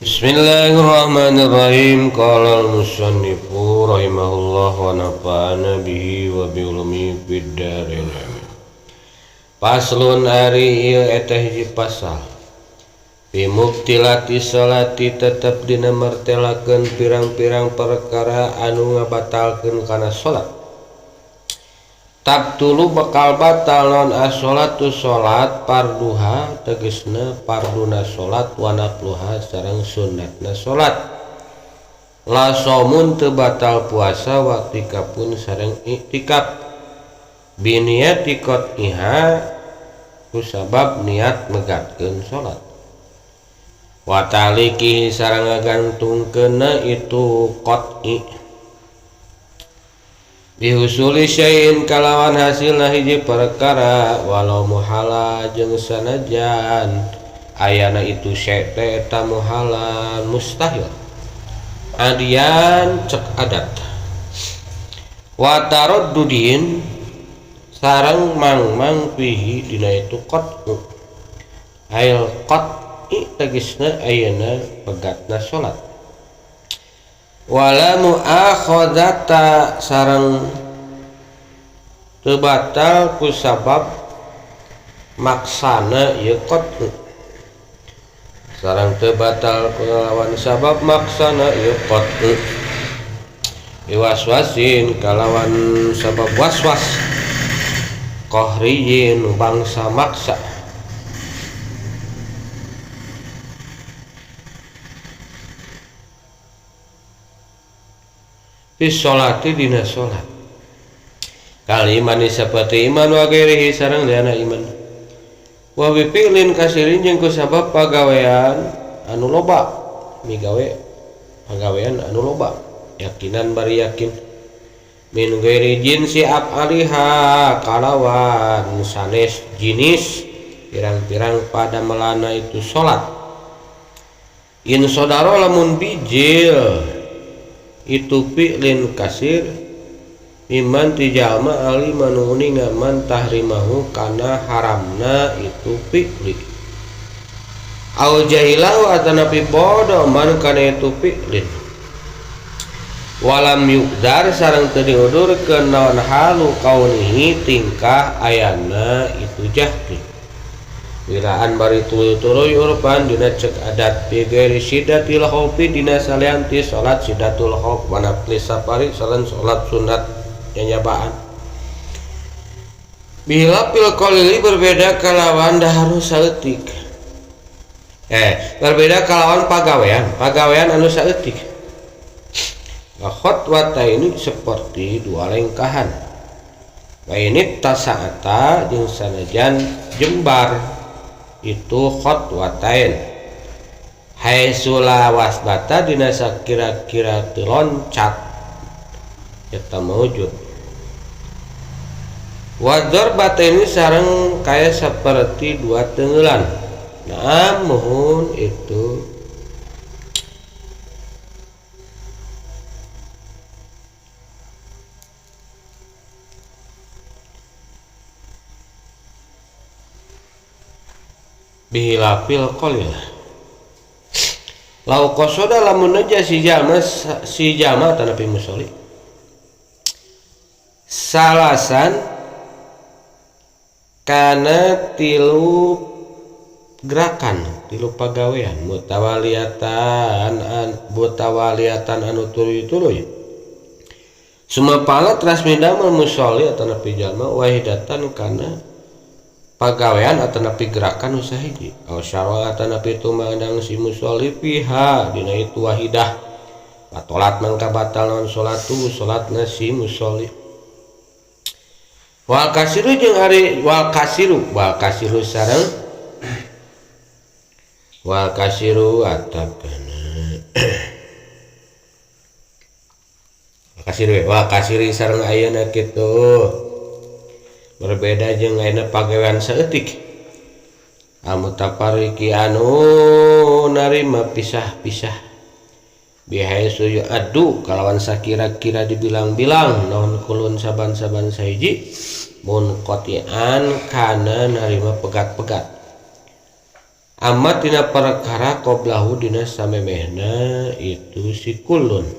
Bismillahirrahmanirrahim. Qala al-musannifu rahimahullah wa nafa'ana bihi wa bi ulumihi fid dharain. Amin. Paslon ari ieu eta hiji pasal. Bi mubtilati sholati tetep dina martelakeun pirang-pirang perkara anu ngabatalkeun kana salat. Tabtulu bakal batal non as-sholatu sholat parduha tegesna parduna sholat wa nafluha sareng sunnatna sholat. La somun teu batal puasa wa tikapun sareng iktikaf. Biniati qat'iha kusabab niat megatkeun sholat. Wa taliki sareng ngagantungkeunna itu qat'i. Bihusuli syai'in kalawan hasilna hiji perkara walau muhala jeung sanajan ayana itu syai' teh eta muhalan mustahil adian cek adat wa taraddudin sareng mangmang fihi dina itu qat'u ail qat'i tegasna ayana pegatna salat wala muakhadzata sareng teu batal ku sabab maksana ieu qat'u sareng teu batal kalawan sabab maksana ieu qat'u iwaswasin kalawan sabab waswas qahriyin bangsa maksa fi sholati dina sholat kal imani seperti iman wa ghairihi sareng liana iman wa bi fi'lin kasirin jeung kusabab pagawean anu loba migawe pagawean anu loba yakinan bari yakin min ghairi jinsi af'aliha kalawan sanes jinis pirang-pirang pada melana itu sholat in sodaro lamun bijil itu fi'lin kasir iman tijama ali manuni ngaman tahrimahu kana haramna itu fi'li au jahilahu atanapi bodoh man kana itu fi'lin walam yukdar sareng teu diudurkeun naon halu kaunihi tingkah ayana itu jahli wilaan bari tuluy-tuluy urpan dina cek adat bi ghairi sidatil khaufi dina salian ti salat sidatul khauf wa nafli safari sareng salat sunat nyanyabaan bila pil qalili berbeda kalawan daharu saeutik berbeda kalawan pagawean anu saeutik khotwata ini seperti dua lengkahan wa ini tasaata jeung sanajan jembar itu khotwatain haitsula wasbata dina sakira-kira teu loncat eta maujud wa dzarbataini sareng kaya seperti dua tenggelan namun itu bihilafil qalil lau qasoda lamun neja si jalma tanapi musolli salasan kana tilu gerakan tilu pagawean mutawaliyatan anu tuluy-tuluy sumapala teras midamel musolli atanapi jalma wahidatan kana pagawean atanapi gerakan usahiji aw syarwa atanapi tumandang si musolli fiha dina itu wahidah batolat mangka batal naon salatu salatna si musolli wal kasiru jeung ari wal kasiru sareng wal kasiru atapana kasiru wal kasiri sareng ayeuna kitu berbeda jeung ayeuna pagawean saeutik amutafarriqi anu narima pisah-pisah bihaitsu yu'addu kalawan sakira-kira dibilang-bilang naon kulun saban-saban sahiji munqati'an kana narima pegat-pegat. Amat dina perkara qoblahu dina samemehna itu si kullun.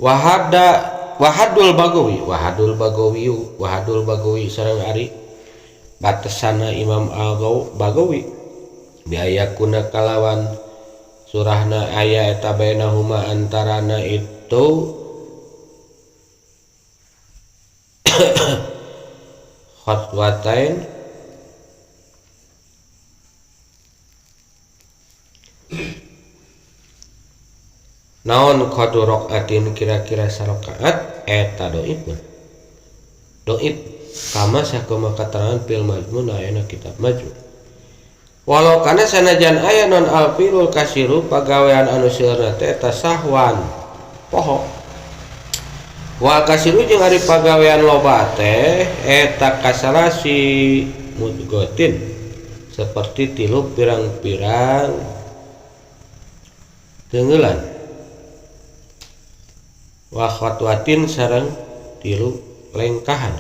Wahada wahadul bagawi wahadul bagawi wahadul bagawi sareng ari batesana Imam Al-Bagawi biaya kuna kalawan surahna aya eta bainahuma antarana itu khatwatain naon qadru rakatin kira-kira sarakaat eta doipun doib kama sakumaha katerangan fil majmu' ayana kitab majmu' walau kana sanajan aya non alfilul kasiru pagawean anu seueurna teh eta sahwan poho wa kasiru jeung ari pagawean loba teh eta kasalasi mudgotin seperti tilu pirang-pirang teungeulan wa khatwatin sareng tilu lengkahan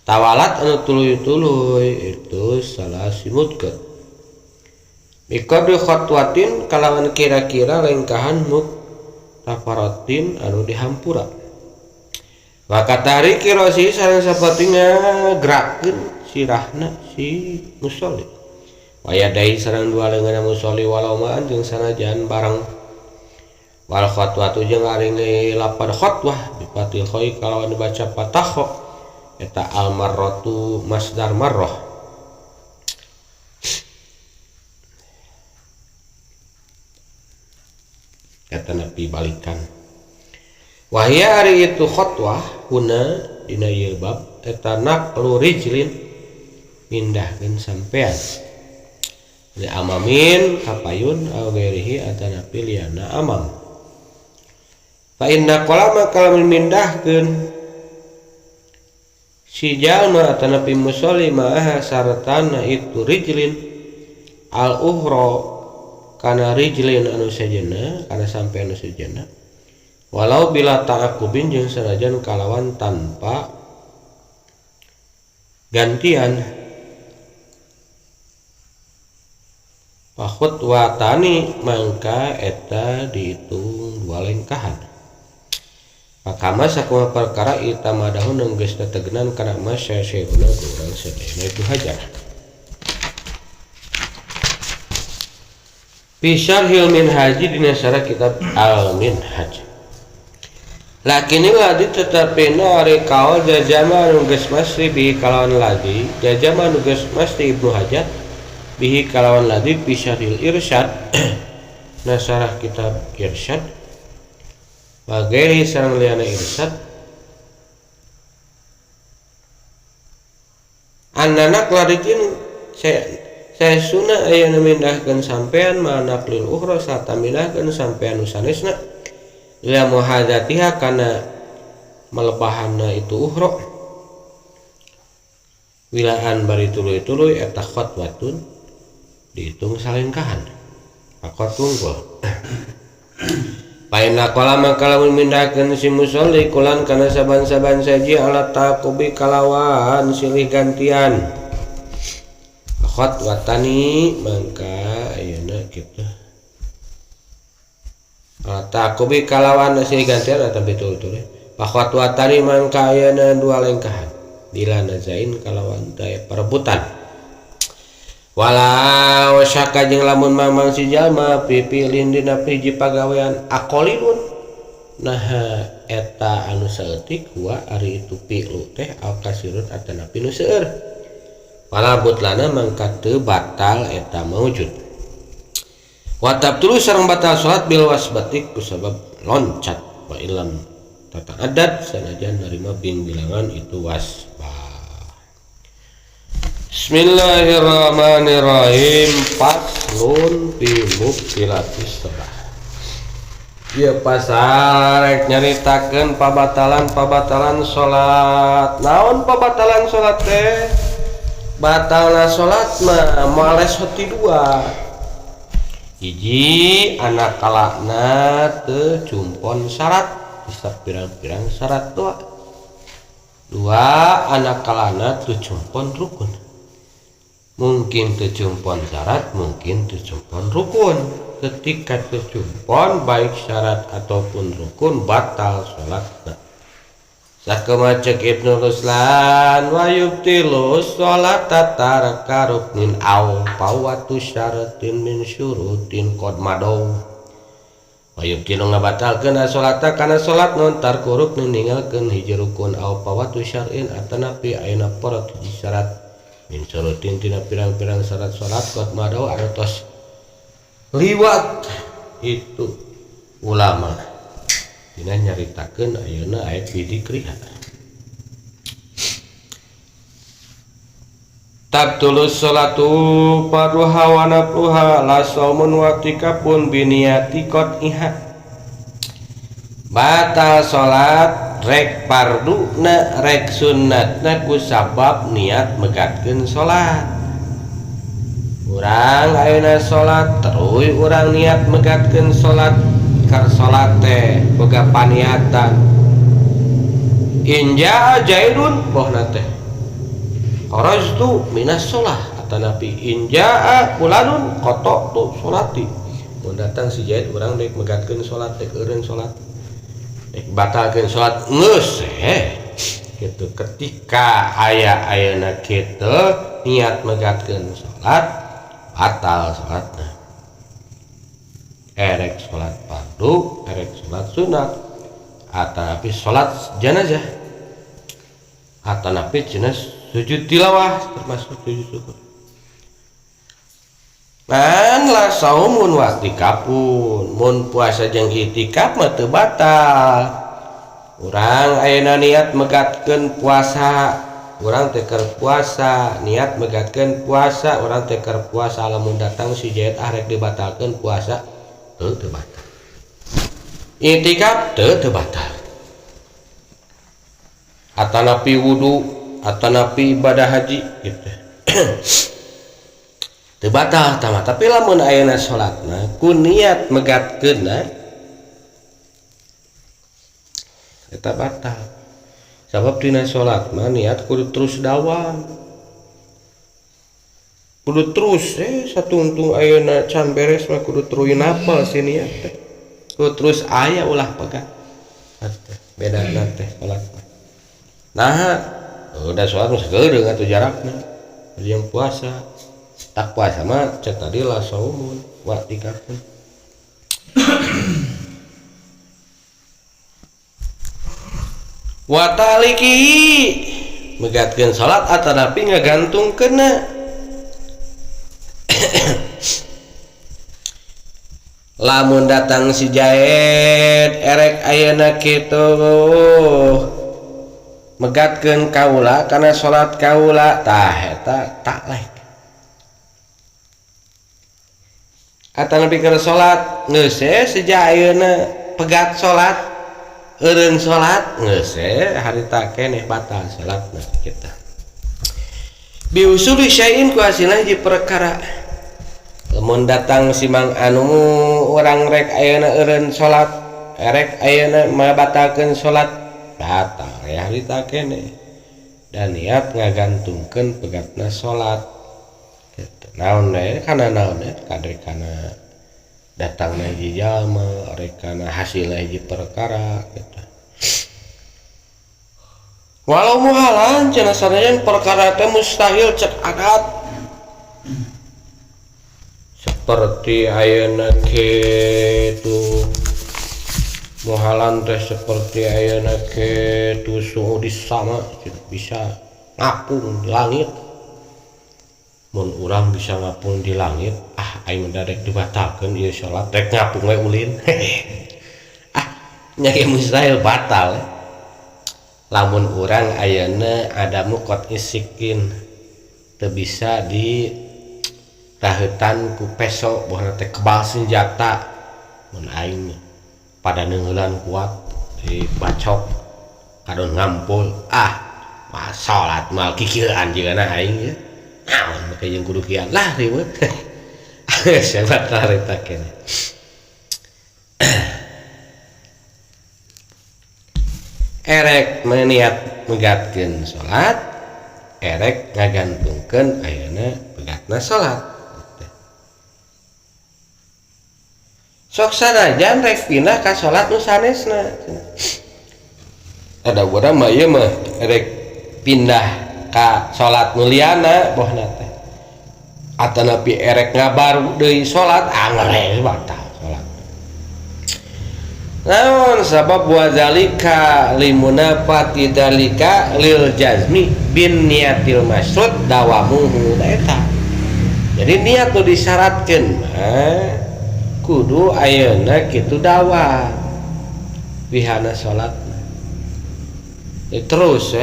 tawalat anu tuluy-tuluy itu salasi mudgat biqadri khatwatin kalawan kira-kira lengkahan muktafaratin anu dihampura wa katariki rosi sareng saperti ngagerakeun sirahna si musolli wa yadai sareng dua leungeunna musolli walau ma'an jeung sanajan bareng wal khatwatu jeung ari lapar khatwah bifatil khoi kalawan dibaca patah kho eta al marratu masdar marrah eta nepi balikan wahia ari itu khatwah huna dina ieu bab eta naqlu rijlin mindahkeun sampean li amamin kapayun aw ghairihi atanapi liyana amam fa inna qalama kalamun mindahkeun si jalma atanapi musolli ma'aha sartana itu rijlin al uhra kana rijlin anu sejenna kana sampe anu sejenna walau bila ta'aqubin jeung sanajan kalawan tanpa gantian fakhutwatani mangka eta dihitung dua lengkahan pakama sakumaha perkara itamadahun geus tetegenan kana mas syekhuna urang sadayana Ibnu Hajar fi syarhil minhaji dina syarah kitab al minhaj lakini ladi tetepina ari kaul jajama nu geus masti bihi kalawan ladi jajama nu geus masti Ibnu Hajar bihi kalawan ladi fi syarhil irsyad nasarah kitab irsyad bageri sareng liyana irsyad ananak larikin saya sunah aya nu mindahkeun sampean manaklil ukhra sarta mindahkeun sampean nu sanesna ila muhadzatiha kana melepahanna itu ukhra wilaan bari tuluy-tuluy eta khatwatun dihitung salengkahan pakot tungkul Paina qala maka lamun mindahkeun si musolli kulan kana saban-saban saji ala taqubi kalawan silih gantian khatwatani mangka ayeuna kitu ala taqubi kalawan silih gantian atawa betul-betul khatwatani mangka ayeuna dua lengkahan bila nazain kalawan daya perebutan walau syaka jeung lamun mamang si jalma pipilin dina hiji pagawean aqalilun naha eta anu saeutik wa ari itu pilu teh al kasirun atanapi nu seueur wala butlana mangka teu batal eta maujud wa tabtulu sareng batal salat bil wasbati kusabab loncat wa illam tata'addad sanajan narima bing bilangan itu wasbah. Bismillahirrahmanirrahim. Faslun fi mubtilatis shalah. Ieu pasal rek nyaritakeun pabatalan-pabatalan salat. Naon pabatalan salat teh? Batalna salat mah males hati dua. Hiji anak kalakna teu cumpon syarat, bisa pirang-pirang syarat dua. Dua anak kalana teu cumpon rukun. Mungkin teu cumpon syarat, mungkin teu cumpon rukun. Ketika teu cumpon baik syarat ataupun rukun batal salatna. Sakumaha ceuk Ibnu Ruslan wa yubtilu sholata tarka ruknin aw fawatu syaratin min syurutin qad madaw. Wa yubtilu ngabatalkeun salata kana salat non tarku ruknin ninggalkeun hiji rukun aw fawatu syar'in atanapi ayeuna porot hiji syarat min syurutin tina pirang-pirang syarat salat qad madaw anu tos liwat. Itu ulama dina nyaritakeun ayeuna ayat bidikriha. Tabtulus salatu farduha wa nafluha la saumun wa tikapun biniyati qat'iha. Batal salat rek farduna rek sunnatna ku sabab niat megatkeun salat. Urang ayeuna salat teruy urang niat megatkeun salat, kar salat teh boga paniatan. Inja jaidun bohna teh kharajtu minas shalah atanapi injaa fulanun qata'tu sholati. Mun datang si Zaid urang rek megatkeun salat, rek eureun salat, rek batalkeun salat geus kitu. Ketika aya ayeuna kitu niat megatkeun salat batal salatna. Erek salat fardu, erek salat sunat, atanapi salat jenazah, atanapi jenis sujud tilawah termasuk sujud syukur. Man la saumun wa i'tikafun, mun puasa jeung i'tikaf mah teu batal. Urang ayeuna niat megatkeun puasa, urang teh keur puasa, niat megatkeun puasa, urang teh keur puasa, lamun datang si Zaid ah rek dibatalkeun puasa, teu teu batal. I'tikaf teu teu batal. Atanapi wudu, atanapi ibadah haji gitu. Teu batal tama, tapi lamun ayeuna salatna ku niat megatkeunna eta batal. Sabab dina salat mah niat kudu terus dawam. Kudu terus satungtung ayeuna can beres mah kudu teruy napal si niat teh. Kudu terus aya ulah pegat. Bedana teh salat mah. Nah, udah sholat mah sageureung atuh jarakna. Jeung puasa. Tak puasa mah cek tadi la saumun wa tikafun. Wa taliki megatkeun salat atanapi ngagantungkeunna. Lamun datang si Zaid erek ayeuna kitu megatkeun kaula kana salat kaula tah eta taklek. Atanapi keur salat geus sejak ayeuna pegat salat eureun salat geus harita keneh batal salatna kita. Biusuli syai'in ku hasilna hiji perkara. Lamun datang si Mang Anu urang rek ayeuna eureun salat, erek ayeuna mabatalkeun salat, batal ya harita keneh. Dan niat ngagantungkeun pegatna salat. Gitu. Naon we kana naon we kadek kana datangna hiji jalma, rek kana hasilna hiji perkara gitu. Walau muhalan cenah sanajan perkara teh mustahil cek adat. Seperti ayeuna kitu muhalan teh seperti ayeuna kitu suhu di sama bisa ngapung di langit. Mun urang bisa ngapung di langit, ah aing mah rek dibatalkeun ieu salat, rek ngapung we ulin. Ah nya ge mustahil batal. Lamun urang ayeuna adamu qat isikin teu bisa di rahetan ku peso bohna teh kebal senjata. Mun aing pada neungeulan kuat dibacok kadon ngampul, ah mah salat mal kikieuan jigana aing ieu. Naon make jeung kudu kieu lah ribut. Siapa tarita keneh. Erek meniat megatkeun salat, erek ngagantungkeun ayeuna Pegatna salat. Sok sanajan rek pindah ka salat nu sanesna. Ada urang mah ieu mah rek pindah ka salat nu liana bohna teh. Atanapi erek ngabaru deui salat angger batal salat. Naon sabab wa zalika limunafati dalika lil jazmi bin niatil masrud dawamuhu eta. Jadi niat nu disyaratkeun mah kudu ayeuna kitu dawa wihana salat. Terus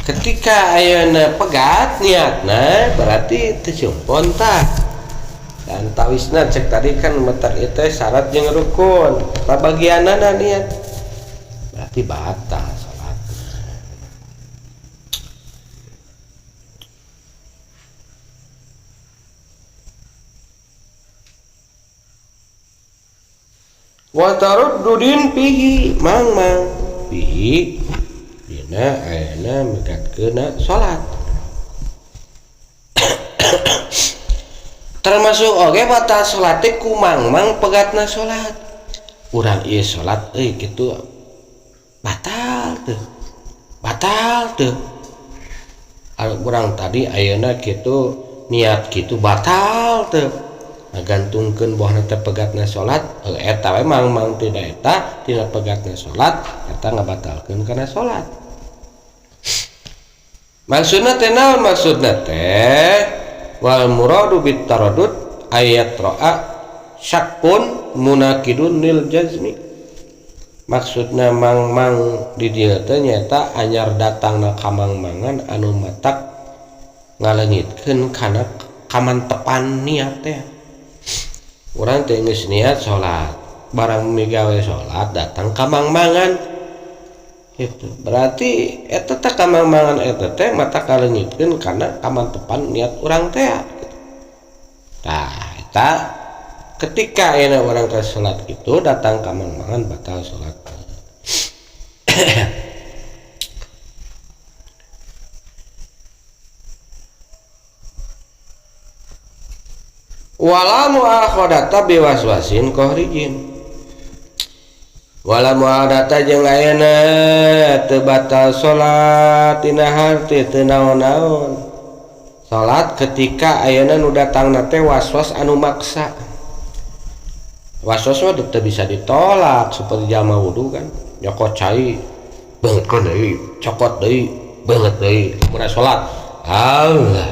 ketika ayeuna pegat niatna berarti teu sumpon tah. Dan tawisna cek tadi kan metak itu syarat jeung rukun eta bagianana niat berarti batal salat. Wa taraddudin fihi mang-mang fihi dina ayeuna megatkeuna salat. Termasuk oge batal salat teh ku mang-mang pegatna salat. Urang ieu salat euy kitu batal teu. Batal teu. Urang tadi ayeuna kitu niat kitu batal teu. Ngagantungkeun bohna teh pegatna salat, eta we mang-mang tina eta tina pegatna salat eta ngabatalkeun kana salat. Maksudna teh naon? Maksudna teh wal muradu bit taraddud ayat ra'a syakkun munakidun lil jazmi. Maksudna mang-mang di dieu teh nyaeta anyar datangna kamang-mangan anu matak ngaleungitkeun kana kamantepan niat teh. Urang teh geus niat salat, barang migawe salat datang kamang-mangan gitu. Berarti eta teh kamang-mangan eta teh mata kaleungitkeun kana kamantepan niat urang teh gitu. Tah eta ketika ayeuna urang ka salat kitu datang kamang-mangan batal salat. Wala muakhadata biwaswasin qahrijin. Wala muakhadata jeung ayeuna teu batal salat tina harti teu naon-naon. Salat ketika ayeuna nu datangna teh waswas anu maksa. Waswas mah teu bisa ditolak seperti jalma wudu kan. Nyokot cai beungeut deui, cokot deui, beungeut deui. Mun salat Allah.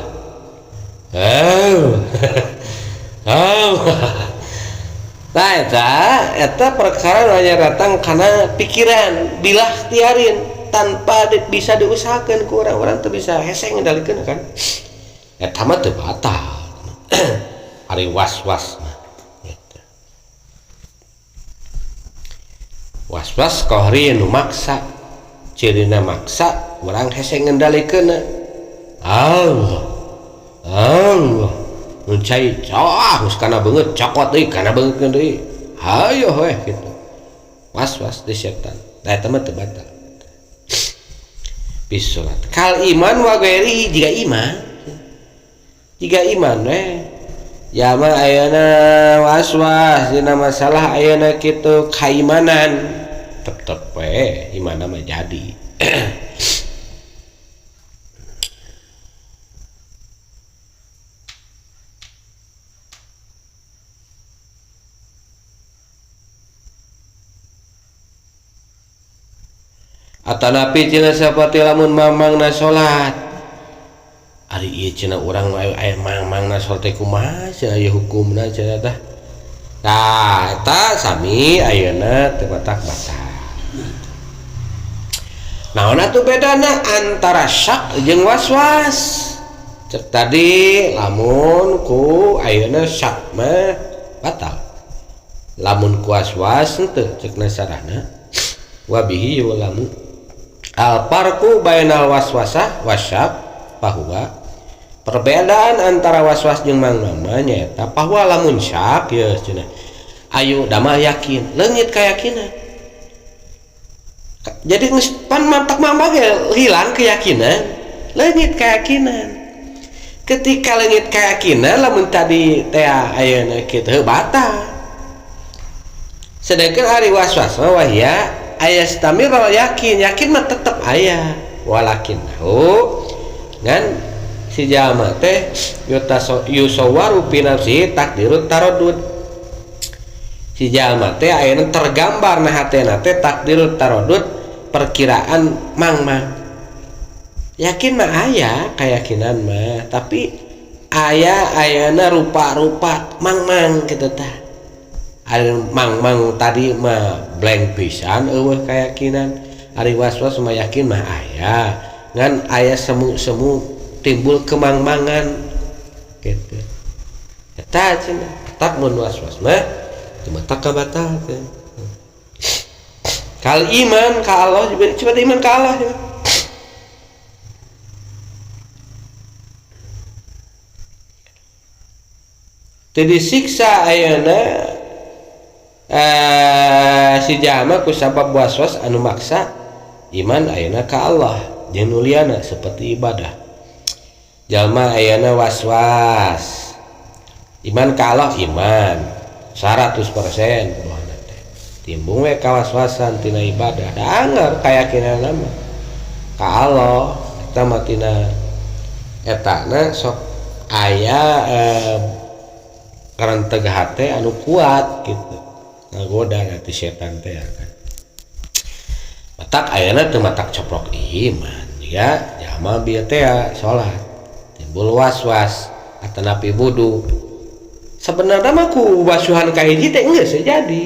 Allah. Nah eta perkara hanya datang karena pikiran bilah tiarin tanpa bisa diusahakan ku orang-orang teu bisa hese ngendalikeun kan. Eta mah teu batal. Ari was-was mah gitu. Was-was qahri nu maksa. Cirina maksa urang hese ngendalikeun. Allah. Allah. Cai cah geus kana beungeut cokot deui kana beungeut deui hayo we kitu was-was di setan da eta mah teu batal bis salat kal iman wa ghairihi jiga iman we jalma ayeuna was-was dina masalah ayeuna kitu kaimanan tetep we imanna mah jadi. Atanapi cenah sapati lamun mamangna salat. Ari ieu cenah urang aya mamangna salat teh kumaha cenah ieu hukumna cenah tah. Tah eta sami ayeuna teu batak batal. Naon atuh bedana antara syak jeung was-was? Cek tadi lamun ku ayeuna syak mah batal. Lamun ku was-was henteu cekna sarahna. Wa bihi yulamu al farqu bainal waswasah wasyak bahwa Perbedaan antara was-was jeung mangmang mah nyaeta bahwa lamun syak ye cenah ayu damah yakin leungit keyakinan. Jadi geus pan mantak mah ge hilang keyakinan, leungit keyakinan. Ketika leungit keyakinan lamun tadi teh ayeuna kitu batal. Sedangkan ari was-was mah wahya aya stamira yakin, yakin mah tetep aya walakinnahu ngan si jalma teh yusawaru fi nafsihi takdirut taradud. Si jalma teh ayeuna tergambar na hatena teh takdirut taradud, perkiraan mangmang. Yakin mah aya keyakinan mah, tapi aya ayeuna rupa-rupa mangmang kitu tah. Ari mangmang tadi mah blank pisan eueuh keyakinan. Ari was-was mah yakin mah aya, ngan aya semu-semu timbul kemangmangan gitu. Eta cenah tak mun was-was mah teu matak kabatalkeun. Kal iman ka Allah coba iman ka Allah. Teu disiksa ayeuna si jalma ku sabab was-was anu maksa iman ayeuna ka Allah jeung nu liana seperti ibadah. Jalma ayeuna was-was iman ka Allah iman 100% kuduhana teh. Timbung we kawas-wasan tina ibadah da anggar kayakinan mah ka Allah eta mah tina etana sok aya karenteg hate anu kuat gitu. Ngagoda nanti setan teh kan. Matak ayeuna teu matak coplok iman ya jalma bieu teh salat timbul was-was atanapi wudu. Sebenarnya mah ku basuhan ka hiji teh geus jadi.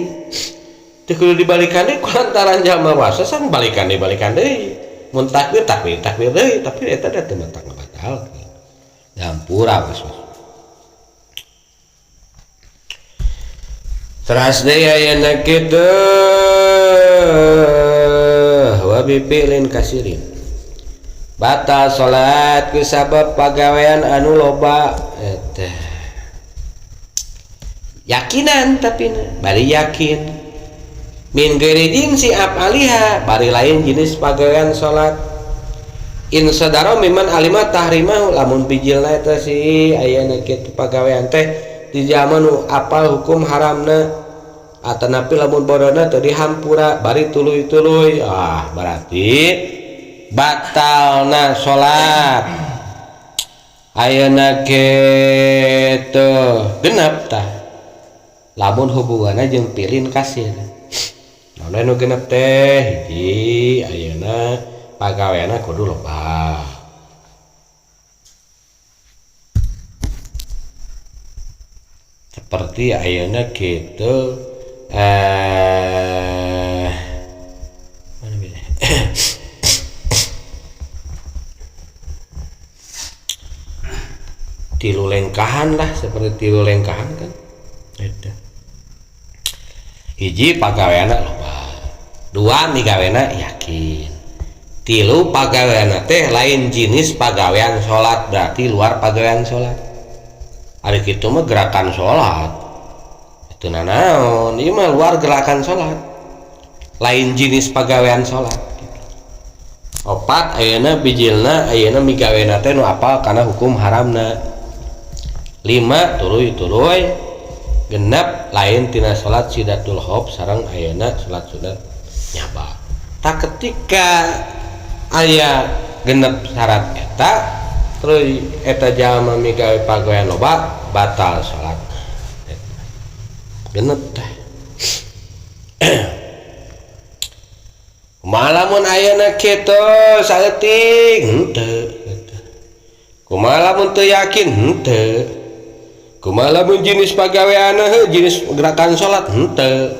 Teu kudu dibalikan deui ku lantaran jalma was-was kan balikan deui balikan deui. Mun takbir takbir takbir deui tapi eta teh teu matak ngabatalkeun. Hampura was-was. Teras deui ayeuna kitu wa bi fi'lin kasirin. Batal salat ku sabab pagawean anu loba eta. Yakinan tapi bari yakin min ghairi jinsi af'aliha bari lain jenis pagawean salat. In sadara mimman alima tahrimahu lamun bijilna eta si ayeuna kitu pagawean teh di zaman nu apal hukum haramna atanapi lamun bodona teu dihampura bari tuluy-tuluy ah berarti batalna salat ayeuna kitu genep tah lamun hubunganna jeung pilin kasir. Naon nu genep teh hiji ayeuna pagaweanna kudu loba. Seperti ayeuna kitu mana beda tilu lengkahan lah, seperti tilu lengkahan kan eta. Hiji pagaweana loba, dua migawena yakin, tilu pagaweana teh lain jenis pagawean salat berarti luar pagawean salat. Ari kitu mah gerakan salat itu nanaon ieu mah luar gerakan salat lain jenis pagawean salat. Opat ayeuna bijilna ayeuna migawena teh nu apal kana hukum haramna. Lima tuluy-tuluy genep lain tina salat sidatul khauf sareng ayeuna salat sunat nyaba. Tak ketika aya genep syarat eta terus eta jalma migawe pagawean loba batal salat genep teh. Kumaha lamun ayeuna kitu saeutik henteu. Kumaha lamun teu yakin henteu. Kumaha lamun jenis pagaweanna heuh jenis gerakan salat henteu.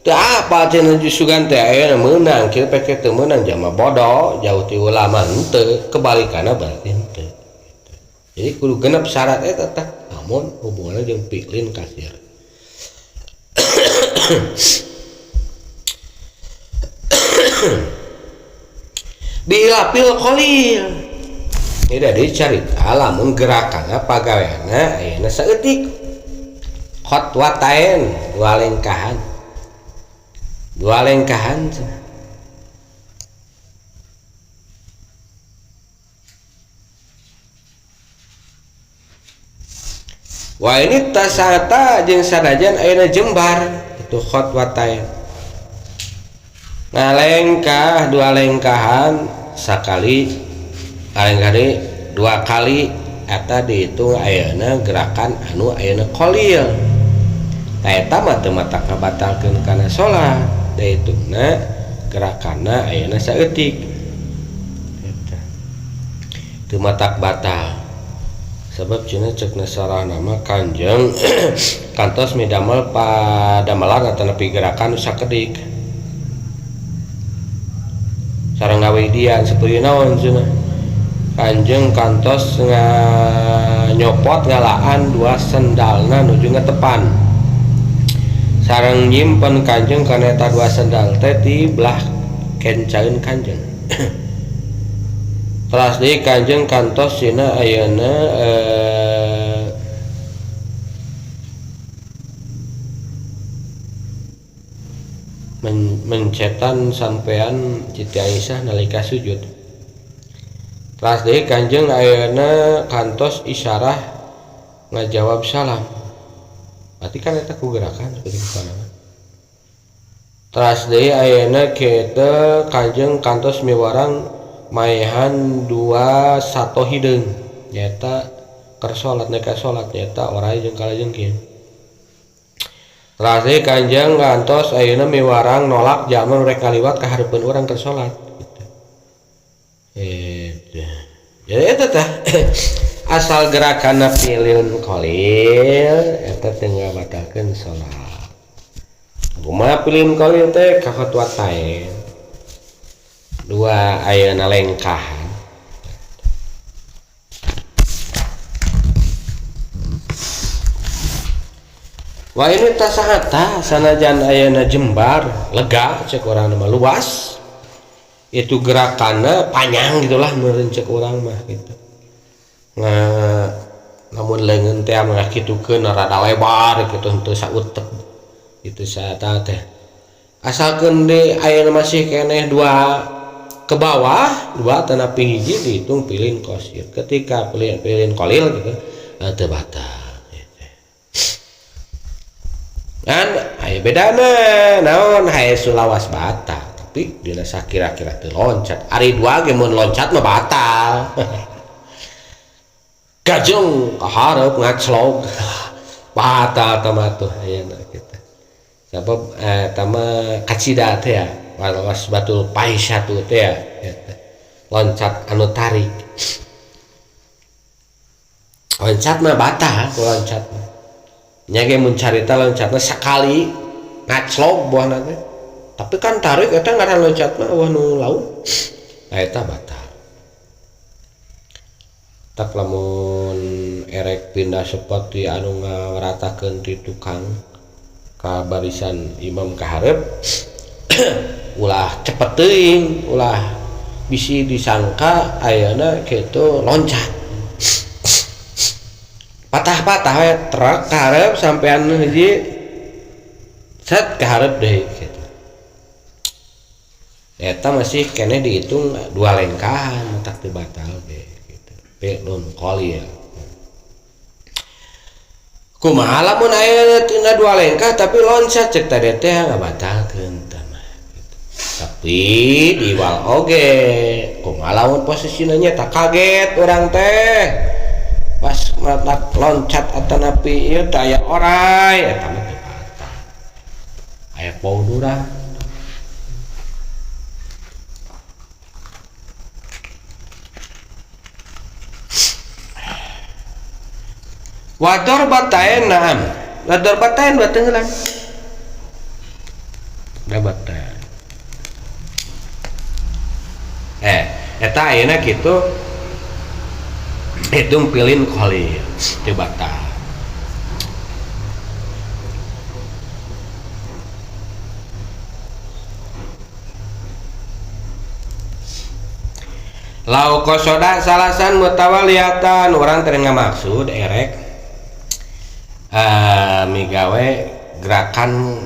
Teu apa cenah sugan teh ayeuna meunang kieu pek teu meunang jalma bodoh jauh ti ulama henteu, kebalikanna berarti henteu. Jadi kudu genep syarat eta teh lamun hubunganna jeung fi'lin kasir. Bilapil qalil Tidak dicarita lamun gerakanna pagaweanna ayeuna saeutik khotwatain dua lengkahan cenah. Wah ini tasata jeung sadajan ayeuna jembar itu khotwatain ngalengkah dua lengkahan sakali kalengkah deui dua kali eta dihitung ayeuna gerakan anu ayeuna qalil. Tah eta mah teu matak ngabatalkeun kana salat, dihitungna gerakanna ayeuna saeutik. Eta teu matak batal. Sebab cenah ceuk nasarana mah Kanjeng kantos midamel padamelan atanapi gerakan sakedik. Sareng ngawidian saperti naon cenah. Kanjeng kantos nyopot ngalaan dua sendalna nuju ngetepan. Sareng nyimpen Kanjeng kana eta dua sendal teh di belah kencaeun Kanjeng. Teras deui Kanjeng kantos cenah ayeuna mencetan sampean Siti Aisyah nalika sujud. Teras deui Kanjeng ayeuna kantos isyarah ngajawab salam. Berarti kan eta ku gerakan seperti kumaha. Teras deui ayeuna kitu Kanjeng kantos miwarang maehan dua sato hideung nyaeta keur salat neka salat nyaeta orai jeung kalajengking. Teras deui Kanjeng kantos ayeuna miwarang nolak jalma rek kaliwat ka hareupeun urang keur salat gitu. Eta. Jadi eta tah asal gerakanna pilin qalil eta teu ngabatalkeun salat. Kumaha pilin qalil teh ka khotwatain dua ayeuna lengkahan. Wah ini tasahata sanajan ayeuna jembar lega cek urang mah luas itu gerakanna panjang gitulah meureun cek urang mah gitu. Nah, namun leungeun teh mah kitukeun rada lebar gitu henteu sautep itu saeta teh. Asalkeun deui ayeuna masih keneh dua ke bawah dua tanapi hiji dihitung pilin qasir. Ketika pilin qalil gitu teu batal. Kan aya bedana naon hae sulawas batal tapi dina sakira-kira teu loncat. Ari dua ge mun loncat mah batal. Gajeng ka hareup ngaclog batal tah mah tuh ayeuna kitu. Sabab eta mah kacida teh ya was batul paisatu teh ya eta. Loncat anu tarik. Loncat mah batal loncat mah. Nya ge mun carita loncatna sakali ngaclog buahna teh. Tapi kan tarik eta ngaran loncat mah eueuh nu laun. Nah eta batal. Tak lamun erek pindah seperti anu ngawaratakeun ti tukang ka barisan imam ka hareup ulah cepet teuing, ulah bisi disangka ayeuna kitu loncat. Patah-patah we truk ka hareup sampean hiji set ka hareup deui kitu. Eta masih keneh dihitung dua lengkahan tak teu batal ge kitu. Fi'lun qalil. Kumaha lamun aya tina dua lengkah tapi loncat cek tadi teh ngabatalkeun tah mah gitu. Tapi diwal oge kumaha lamun posisina nya tak kaget urang teh pas matak loncat atanapi ieu teh aya orai eta mah teu batal. Aya pauduran. Wa darbatain na'am. Wa darbatain dua tenggelam. Darbatain. Eta ayeuna kitu hitung pilin qalil teu batal. Lau kosoda salasan mutawaliyatan urang teh ngamaksud erek migawe gerakan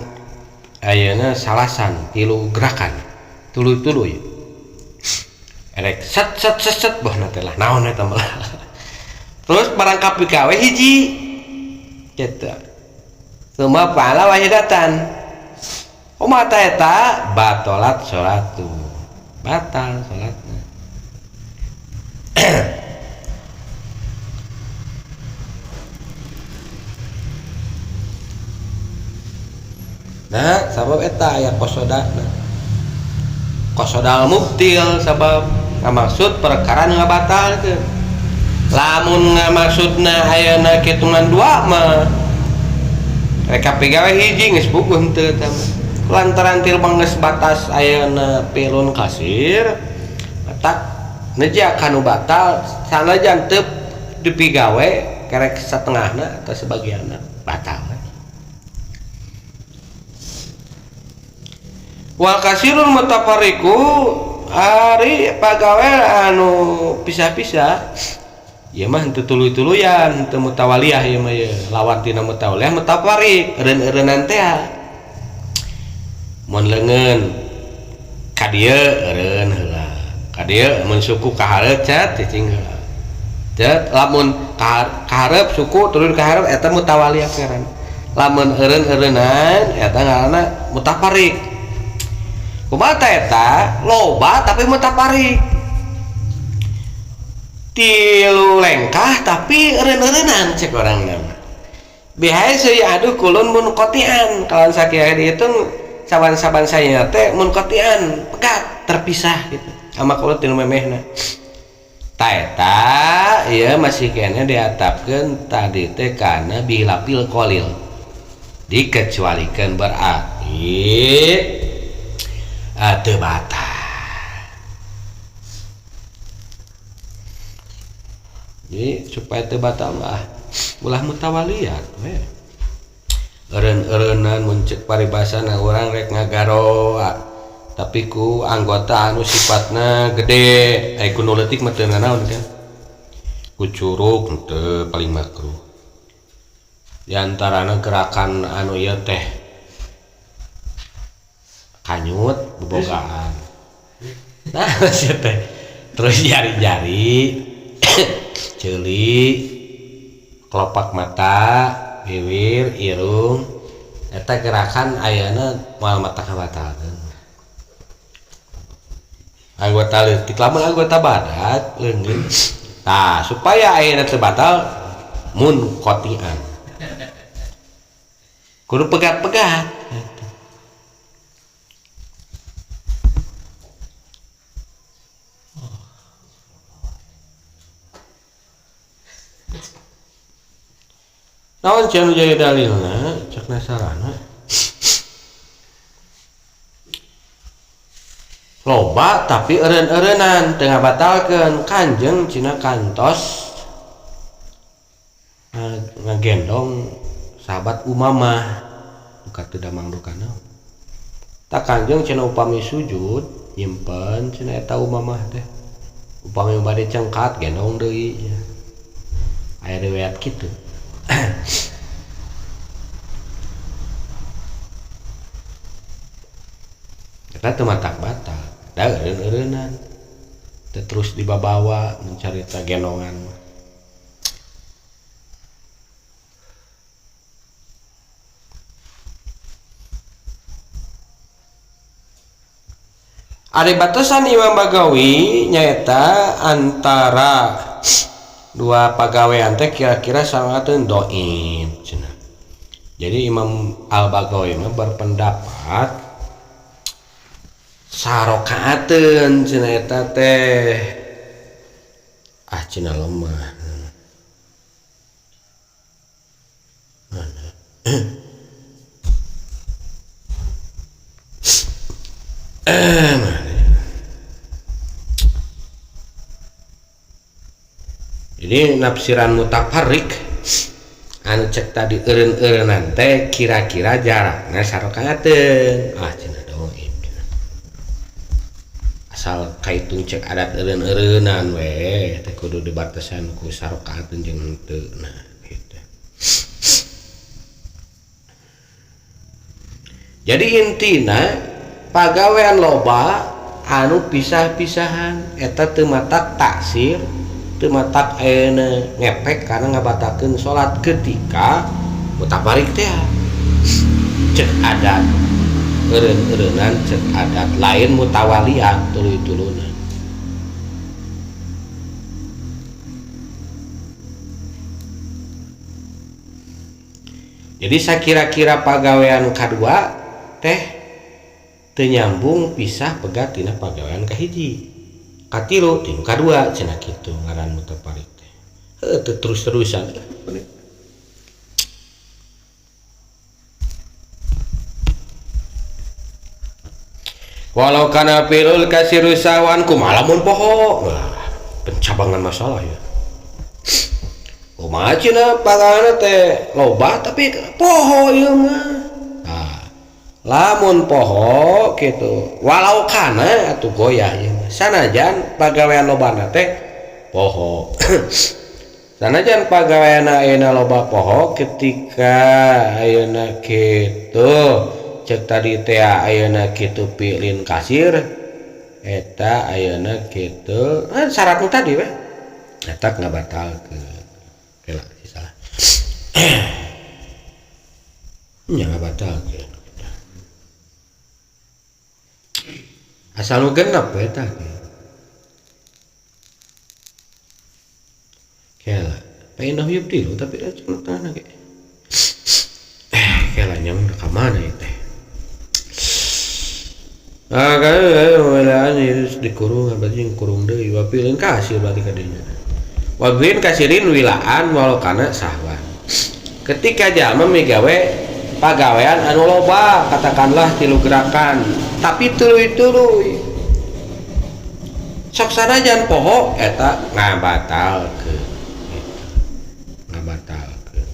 ayeuna salasan tilu gerakan tuluy-tuluy erek set set set set bohna teh lah naon eta mah. Terus barang kapigawe hiji kitu summa fa'ala wahidatan kumaha ta eta batalat salatu batal salatna. Nah sabab eta aya qasodana qasodal mubtil sabab ngamaksud perkara nu ngabatalkeun. Lamun ngamaksudna ayeuna kitungan dua mah rek kapigawe hiji geus puguh henteu eta mah. Lantaran tilmang geus batas ayeuna pilun kasir tak neja kanu batal sanajan teu dipigawe kerek satengahna atau sebagianna batal. Wal kasirul mutafarriqu ari pagawe anu pisah-pisah ieu mah henteu tuluy-tuluyan henteu mutawaliyah ieu mah ieu lawan tina mutawaliyah mutafarriq eureun-eureunan teh mun leungeun ka dieu eureun heula ka dieu mun suku ka hareup cet cicing heula cet lamun ka hareup suku turun ka hareup eta mutawaliyah ngaranna lamun eureun-eureunan eta ngaranna mutafarriq. Kumaha ta eta loba tapi mutafarriq tilu lengkah tapi eureun-eureunan cek urang mah bihae seuy aduh kulun munqati'an kalawan sakieu dihitung saban-saban saya teh munqati'an pegat terpisah gitu sama kulun tilu memehna ta eta ieu masih keneh diatapkeun tadi teh kana bilapil qalil dikecualikeun berarti teu batal. Jadi supaya teu batal mah ulah mutawaliyat we. Eureun-eureunan mun ceuk paribasana urang rek ngagaro tapi ku anggota anu sifatna gede ai ku nu leutik mah teu nanaon kan. Ku curug teu paling makruh. Di antarana gerakan anu ieu teh kanyut bebogaan. Nah sia teh terus jari-jari ceuli kelopak mata bibir irung eta gerakan ayeuna moal mata kabatalkeun. Anggota leutik lamun anggota badat leungit tah supaya ayeuna teu batal munqati'an kudu pegat-pegat. Naon cenah jadi dalilna cek nasarana loba tapi eureun-eureunan teu ngabatalkeun kanjeng cina kantos ngagendong sahabat Umamah duka teu damang duka naon tak kanjeng cina upami sujud nyimpen cina eta Umamah teh upami bade cengkat gendong deui aya riwayat kitu. Eta teu matak batal da eureun-eureunan teu terus dibabawa mencarita gendongan. Ari batasan Imam Bagawi nyaeta antara dua pagawean teh kira-kira sangatun dhaif cenah. Jadi Imam Al-Bagawi mah berpendapat sarokaateun cenah eta teh ah cenah lemah. Mana? Mana? Jadi nafsiran mutafarriq anu cek tadi eureun-eureunan teh kira-kira jarakna sarokaateun ah cenah dhaif cenah. Asal kaitung cek adat eureun-eureunan we teh kudu dibatasan ku sarakaat jeung henteu nah gitu. Jadi intina pagawean loba anu pisah-pisahan eta teu matak taksir, teu matak ayeuna ngepek karena ngabatakeun salat ketika mutafarik teh. Cek adat eureun-eureunan, cek adat lain mutawalian tuluy-tuluna. Jadi sakira-kira pagawean kadua teh teu nyambung pisah pegat tina pagawean kahiji. Katilu tinu kadua cenah kitu ngaran mutafarik teh. Heuh teu terus-terusan. Walau kana filul kasiru sawan kumaha lamun poho. Wah, pencabangan masalah ya. Kumaha cenah pagawean teh loba tapi poho ieu mah. Nah, lamun poho kitu walau kana atuh goyah ieu mah. Sanajan pagawean lobana teh poho. Sanajan pagawean ayeuna loba poho ketika ayeuna kitu cek tadi teh ayeuna kitu pilin kasir eta ayeuna kitu syaratna tadi we eta ngabatalkeun. Kela salah. Nya ngabatalkeun. Asal nu genep we tah. Kela, paindah yubdilu tapi da cenah tanah ge. Kela nyang ka mana ieu teh? Ah, kan dikurung berarti yang kurung deui wapilin kasir berarti kadinya. Wapilin kasirin wilaan walau kana sahwan. Ketika jalma migawe pagawean anu loba katakanlah tilu gerakan tapi tuluy-tuluy sok sanajan poho eta ngabatalkeun gitu. Ngabatalkeun.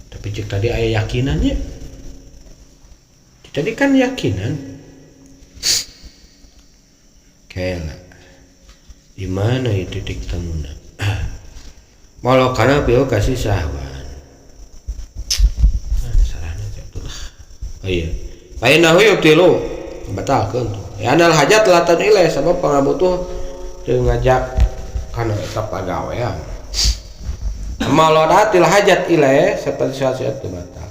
Tapi cek tadi aya yakinannya. Tadi kan yakinan. Kela. Di mana itu titik temuna? Walau kana pil kasih sahwan. Nah, salahna teh lah. Oh iya. Painahu yubtilu batalkeun tuh. Ya anal hajat latan ilaih sabab pangabutuh teu ngajak kana eta pagawean. Malodatil hajat ilaih seperti saat teu batal.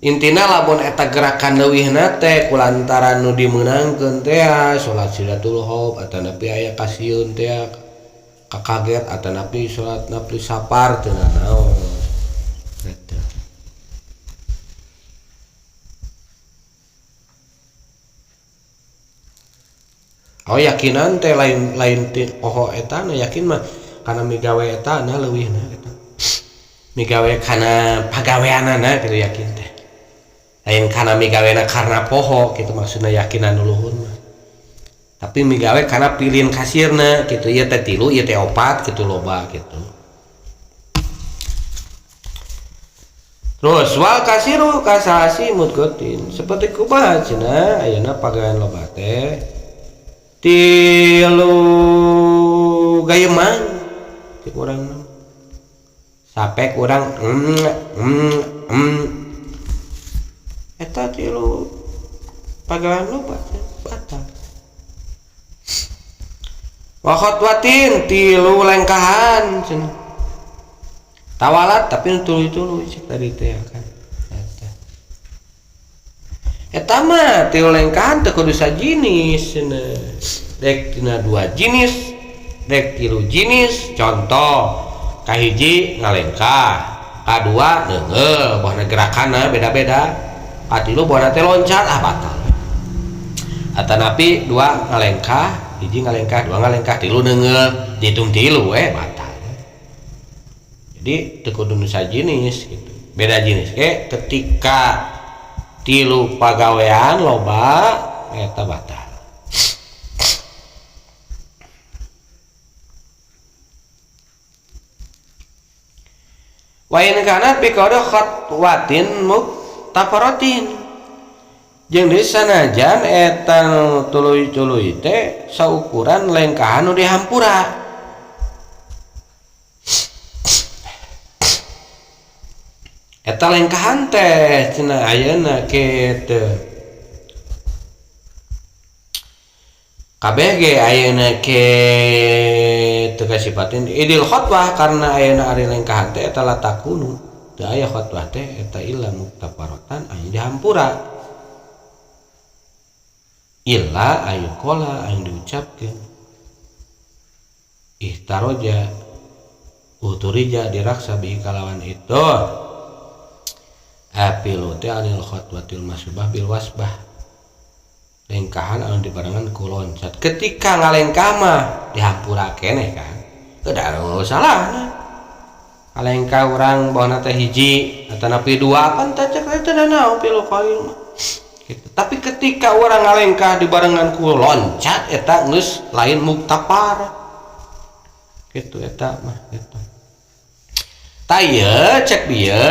Intina lamun eta gerakan leuwihna teh kulantaran nu dimeunangkeun teh salat sidatul khauf atanapi aya kasieun teh kakaget atanapi salat nafli safar teu nanaon eta. Oh yakinan teh lain lain ti poho eta na yakin mah kana migawe eta na leuwihna eta. Migawe kana pagaweanana kitu yakin teh. Lain kana migawena karena poho gitu maksudna yakinan luhur mah. Tapi migawe karena pilihan kasirna gitu ieu teh tilu ieu teh opat gitu loba gitu. Terus wal kasiru kasasi mutgotin seperti kumaha cenah ayeuna pagawean loba teh tilu gayeman cek urang sampai kurang eta tilu pagawean loba batal. Wa khatwatin tilu lengkahan cenah tawalat tapi tuluy-tuluy cek tadi teh kan eta. Eta mah tilu lengkahan teu kudu sajinis cenah. Rek tina dua jenis, rek tilu jenis. Contoh kahiji ngalengkah, kadua neungeul bohna gerakanna beda-beda, katilu bohna teh loncat ah batal. Atanapi dua ngalengkah, hiji ngalengkah, dua ngalengkah, tilu neungeul, dihitung tilu we batal. Jadi teu kudu nu sajinis gitu. Beda jenis ge ketika tilu pagawean loba eta batal. Wa in kana bi qada khatwatin muktafaratin. Jeung deui sanajan eta nu tuluy-tuluy teh saukuran lengkahan nu dihampura. Eta lengkahan teh cenah ayeuna kitu. Kabeh ge ayeuna kitu kasipatin idil khotbah karena ayeuna ari lengkahan teh eta latakunu. Teu aya khotbah teh eta illa muktafarotan aya dihampura. Illa ayu qola anu diucapkeun. Ihtaroja uturija diraksa bihi kalawan itu. Apilu teh anil khotwatil masubah bil wasbah. Lengkahan anu dibarengan ku loncat. Ketika ngalengkah mah dihampura keneh kan. Kedah salahna. Ngalengkah urang bawana teh hiji atanapi dua pan teh cek teh naon pilu qalil mah. Gitu. Tapi ketika urang ngalengkah dibarengan ku loncat eta geus lain muktapar. Gitu eta mah gitu. Taya cek dia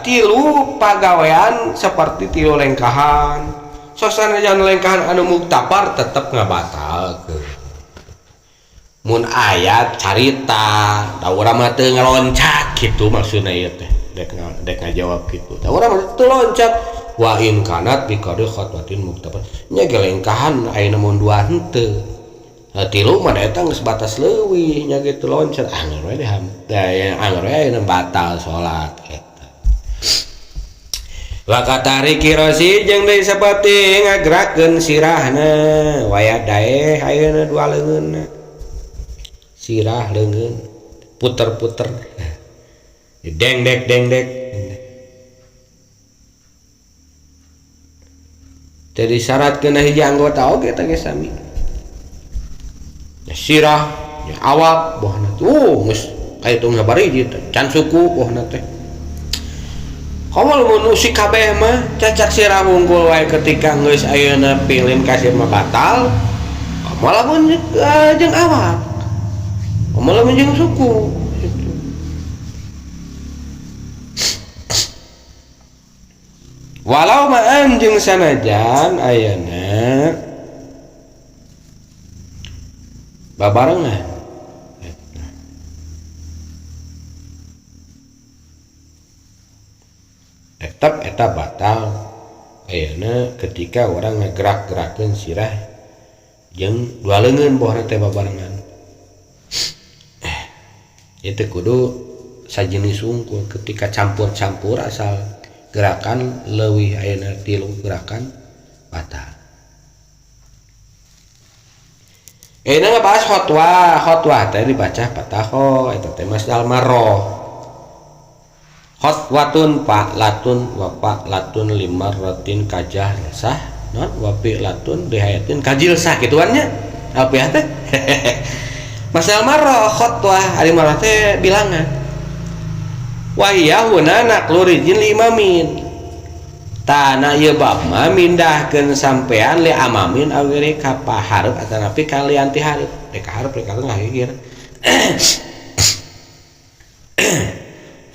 tilu pagawean seperti tilu lengkahan. Sosana jangan lengkahan anu muktapar tetep ngabatalkeun. Mun aya carita da urang mah teu ngaloncat kitu maksudna ieu teh. Dek ngajawab kitu. Da urang mah teu loncat wa in kanat bi qadri khatwatin muktapar. Nya ge lengkahan ayeuna mun dua henteu. Tilu mah eta geus batas leuwih nya gitu loncat anger we anger we ayeuna batal salat eta. Wa katariki rosi jeung deui saperti ngagerakeun sirahna waya daeh ayeuna dua leungeunna. Sirah leungeun puter-puter. Dengdek-dengdek. Jadi syarat kena hiji anggota oge teh geus sami. Ya sirah, ya awak bohna tuh geus kahitung sabariji teh, can suku bohna teh. Komo mun si kabeh mah cacak sirah wungkul wae ketika geus ayeuna pilin kasir mah batal. Komo lamun jeung awak. Komo lamun jeung suku. Gitu. Walau ma'an jeung sanajan ayeuna babarengan. Tetap eta batal ayeuna ketika orang ngegerak-gerakeun sirah jeung dua leungeun bohna teh babarengan. Itu kudu sajenis wungkul ketika campur-campur asal gerakan leuwih ayeuna tilu gerakan batal. Ini ngebahas khotwah, khotwah teh dibaca pataho eta teh masdal marroh. Khotwatun fa'latun wa fa'latun limarratin kajah sah non wa fi'latun lihayatin kajil sah kituannya. Apa ya teh? Masdal marroh khotwah ari marroh teh bilangan. Wa hiya huna naqlu rijin limamin. Tanah ieu bab mah mindahkeun sampean li amamin awiri ka pahareup atanapi kalian ti hareup. Rek ka hareup rek ka ngahigir.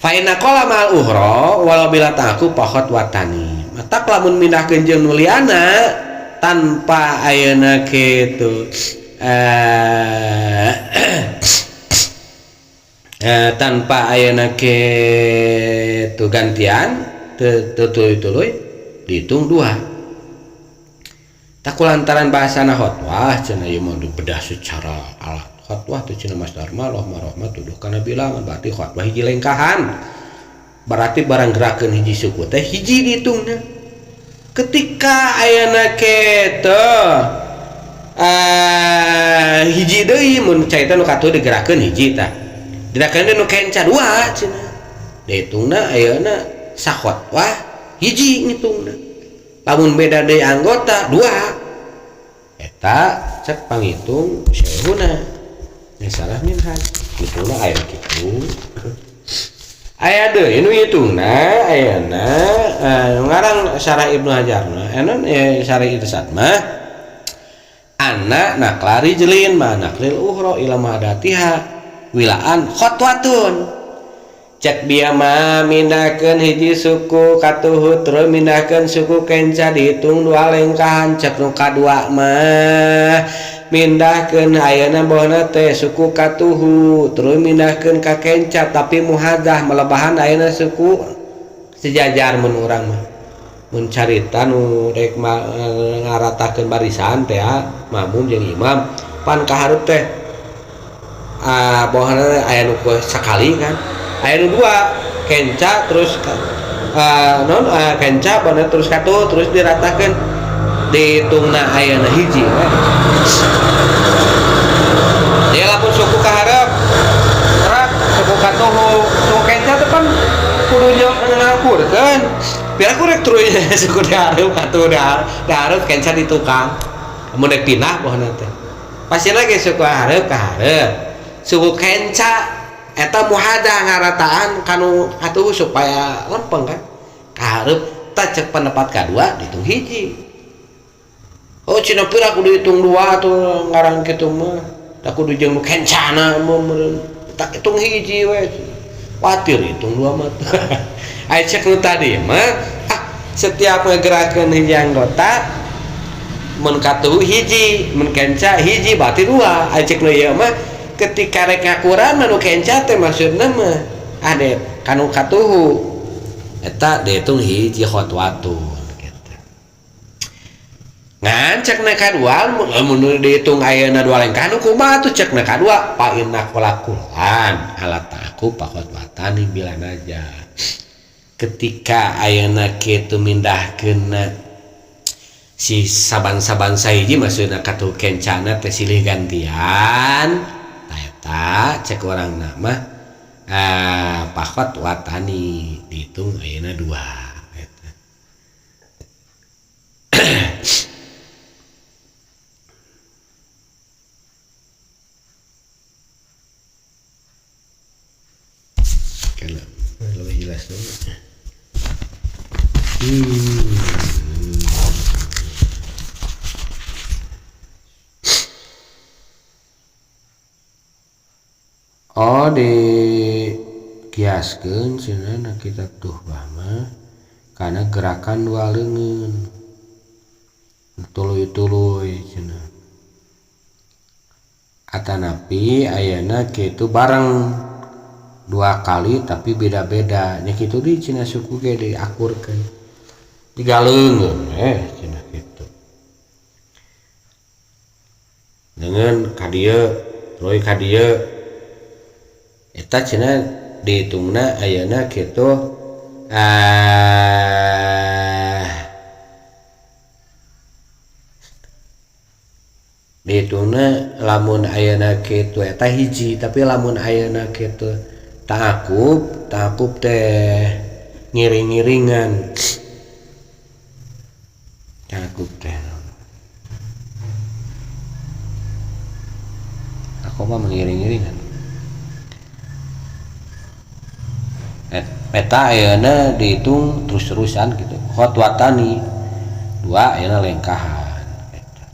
Fa inna qala ma'al uhra walau bila ta'aku pakhot watani. Matak lamun mindahkeun jeung nu liana tanpa ayeuna kitu tanpa ayeuna kitu gantian teu tuluy-tuluy dihitung dua. Tak kulantaran bahasana khotwah cenah ieu mah dibedah secara alat. Khotwah teh cenah Mas Dharma loh marahmah tuduh kana bilangan berarti khotwah hiji lengkahan. Berarti barang gerakeun hiji suku teh hiji dihitungna. Ketika ayeuna kitu hiji deui mun caita nu katuh digerakeun hiji tah. Digerakeun nu kenca dua cenah. Dihitungna ayeuna sakhotwah hiji ngitungna. Lamun beda deui anggota dua. Eta cek panghitung syai'una. Ya salah minhaj. Hitungna aya kitu. Aya deui nu hitungna ayeuna ngarang syarah Ibnu Hajar mah enon syarah Irsyad mah anna naqla rijlin ma naqlil uhra ila madatiha wilaan khotwatun. Cek bieu mah mindahkeun hiji suku katuhu terus mindahkeun suku kenca dihitung dua lengkahan. Cek nu kadua mah mindahkeun ayeuna bohna teh suku katuhu terus mindahkeun ka kenca tapi muhadah melebahan ayeuna suku sejajar mun urang mah. Mun carita nu rek ngaratakeun barisan teh makmum jeung imam pan kahareup teh bohna aya nu sakali kan aya nu dua kenca terus non kenca bohna terus katuhu terus diratakeun dihitungna ayeuna hiji we. Dia lamun suku kahareup rak suku katuhu suku kenca teh pan kudu ngakurkeun biar aku rek terus suku dihareup katuhu dihareup kenca di tukang mun rek pindah bohna teh pasti lagi suku hareup ka hareup suku kenca eta muhadah ngarataan kanu katuhu supaya lempeng kan ka hareup tah cek pendapat kadua dihitung hiji. Oh cina pira kudu hitung dua atuh ngarang kitu mah da kudu jeung nu kencana meureun tak hitung hiji we kuatir hitung dua mah. Ai cek nu tadi mah setiap ngegerakeun hiji anggota mun katuhu hiji mun kenca hiji berarti dua. Ai cek nu ieu mah ketika rek ngakuran nu kenca teh maksudna mah ade kanu katuhu eta dihitung hiji khotwatun gitu. Ngan cek na kadua mun dihitung ayeuna dua lengkah nu kumaha tuh cek na kadua fa inna qulakulan ala ta'qub khotwatani bila naja. Ketika ayeuna kitu mindahkeunna si saban-saban sahiji maksudna katuhu kencana teh silih gantian eta cek urang mah pakhot watani dihitung ayeuna dua eta. Kalau lebih jelas dulu. Oh dikiaskeun cenah kitab Tuhfah mah kana gerakan dua leungeun tuluy-tuluy cenah. Atanapi ayeuna kitu bareng dua kali tapi beda-beda nya kitu di cenah suku ge diakurkeun tiga leungeun cenah kitu. Leungeun ka dieu tuluy ka dieu eta cenah dihitungna ayeuna kitu dihitungna lamun ayeuna kitu eta hiji tapi lamun ayeuna kitu ta'akub ta'akub teh ngiring-ngiringan ta'akub teh aku mah mengiring-ngiringan eta ayeuna dihitung terus-terusan gitu khotwatani dua ayeuna lengkahan eta.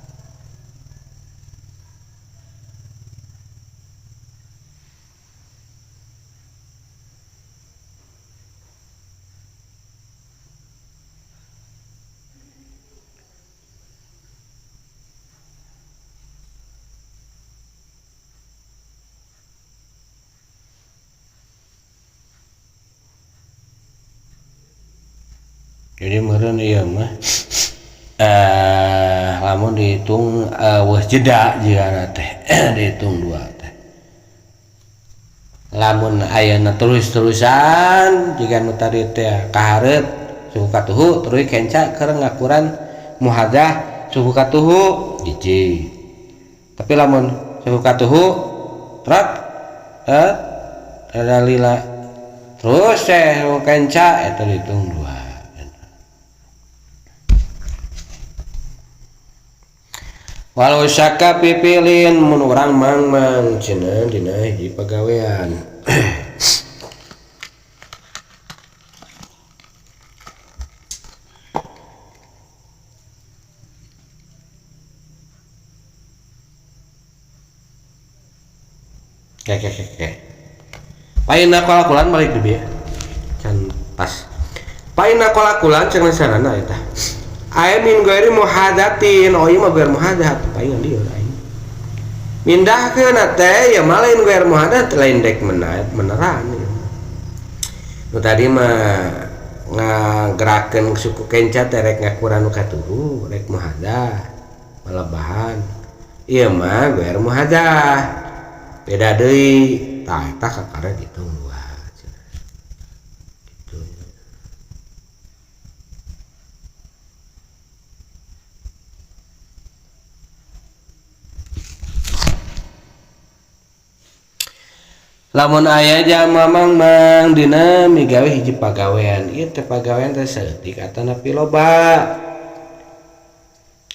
Jadi meureun ieu mah lamun dihitung weuh jeda jigana teh dihitung dua teh. Lamun ayeuna terus-terusan jiga nu tadi teh kahareup suku katuhu terus kenca keur ngakuran muhadah suku katuhu hiji. Tapi lamun suku katuhu truk ada lila terus teh kenca eta dihitung dua. Walau syaka pipilin mun urang mang-mang cenah dina hiji pagawean. Oke. Paina kolakulan balik di bieu can pas. Paina kolakulan cenah sarana eta. Aya min ghairi muhadatin, oh ieu mah ghair muhadat, paingan dieu aing. Mindahkeun teh ya mah lain ghair muhadat, lain dek meneran ieu. Nu tadi mah ngagerakeun suku kenca teh rek ngakuran nu katuhu, rek muhadah, malebahan. Ieu mah ghair muhadah. Beda deui, tah eta kakara ditung dua. Gitu. Lamun aya jalma mangmang dina migawe hiji pagawean, ieu teh pagawean teh saeutik atanapi loba,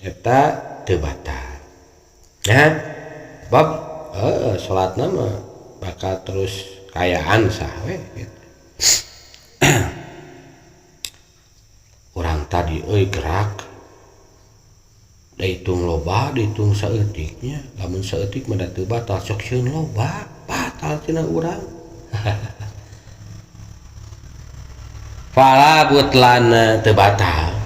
eta teu batal. Nah, bab salatna mah bakal terus kayaan sah we gitu. Urang tadi euy gerak dihitung loba, dihitung saeutiknya, lamun saeutik mah da teu batal, sok sieun loba batal cenah urang. Fala butlana teu batal.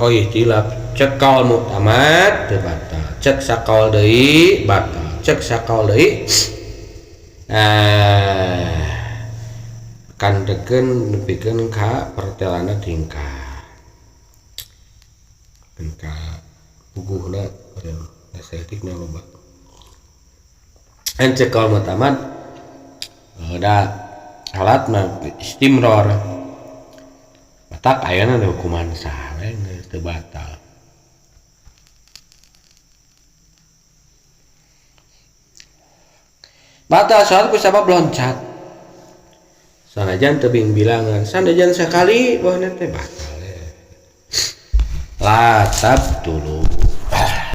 Oh ihtilaf cek kaul muktamad teu batal, cek sakaul deui batal, cek sakaul deui kandekeun nepikeun ka pertelana tingkah ka puguhna saeutikna loba. Cek kaul muktamad da alat mah istimror tak ayana ada hukuman sah we geus teu batal. Batal salat ku sabab loncat. Sanajan tebing bilangan, sanajan sakali bahna teh batal. La tabtulu.